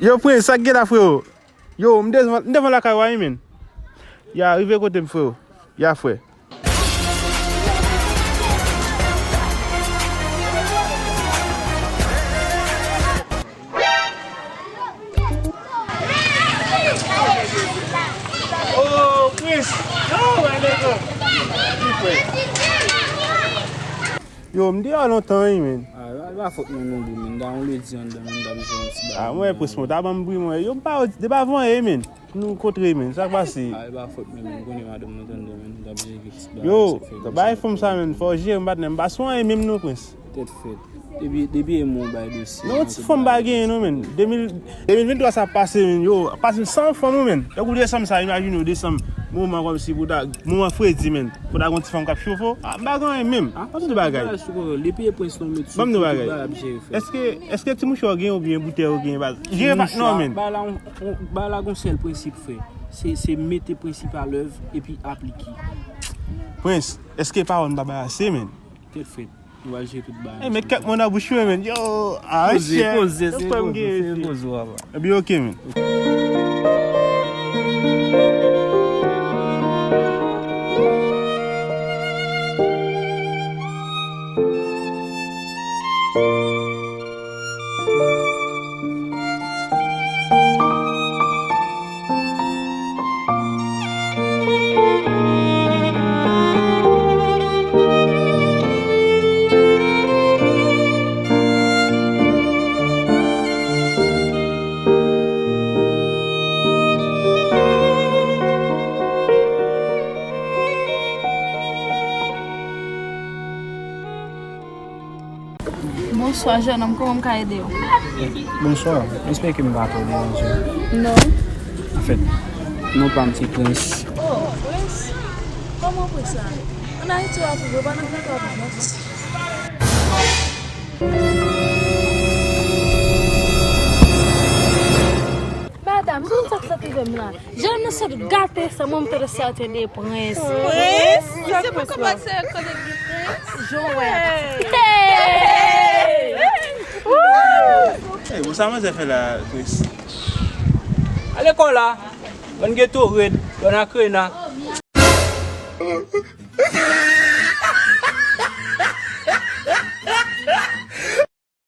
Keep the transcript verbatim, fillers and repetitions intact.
Yo, Prince, sa k gen la, freo? Yo, m devan, m devan lakay ou a wi, menn. Ya, rive kote m, freo. Ya, frè. Oh, Prince! Yo, my nigga! Ki fè? Yo, m deyò lontan, wi, menn. Ah, e pa fòt mwen non, bro, menn. M ta yon ledi anndan, menn, m ta bezwen yon ti bagay. Ah, mwen, Prince, mwen, ta ban m bri, mwen. Yo, m pa, depi avan yè, menn. Nou kontre, menn. Sa k pase? Ah, e pa fòt mwen, menn. M konnen madanm mwen tande, menn. M ta bezwen kèk ti bagay. Yo, bagay fanm sa, menn. Fò w jere m, patnè. M pa sou anyen menm non, Prince. Tèt fèt. Depi, depi e mwen bay dosye. Non, ti fanm pa genyen non, menn. De mil, de mil venntwa sa pase, menn. Yo, pase san fanm, wi, menn. Tankou desanm sa, imajine w, desanm. Moman kòmsi pou ta, moman fredi, menn. Pou ta gon ti fanm k ap chofe w. Ah, m pa gen anyen menm. Ah, pa tout bagay. Depi e Prince non, met sou tout bagay ap jere, frè. Èske, èske ti mouchwa w genyen oubyen boutèy ou genyen, baz? Jere pa non, menn. Ba la, ba la gon sèl prensip, frè. Se, se mete prensip a lèv epi aplike. Prince, èske pawòl m pa bay ase, menn? Tèt fèt. Nou pral jere tout bagay. Eh, men kèk mo nan bouch mwen, menn. Yo, ah, poze, poze, se poze, se poze, papa. Epi, ok, menn. Bonswa, jennonm, kòman m ka ede w? Bonswa, m espere ke m pa twò deranje w. Non. Anfèt, non pa m se Prince. Oh, Prince? Kòman Prince la? Ann Ayiti w ap viv, ou pa nan Gran Kòb non. Madanm, se konn sa k sot rive m la. Jan nou sot gate san mwen, m tande sèten de Prince. Prince? Misye poko panse konnen ki Prince? Jan w wè a. Hey! Hey! Woo! Hey, bon, sa manzè fè la, Prince? Ale kò la. Bann geto red, bann akrena.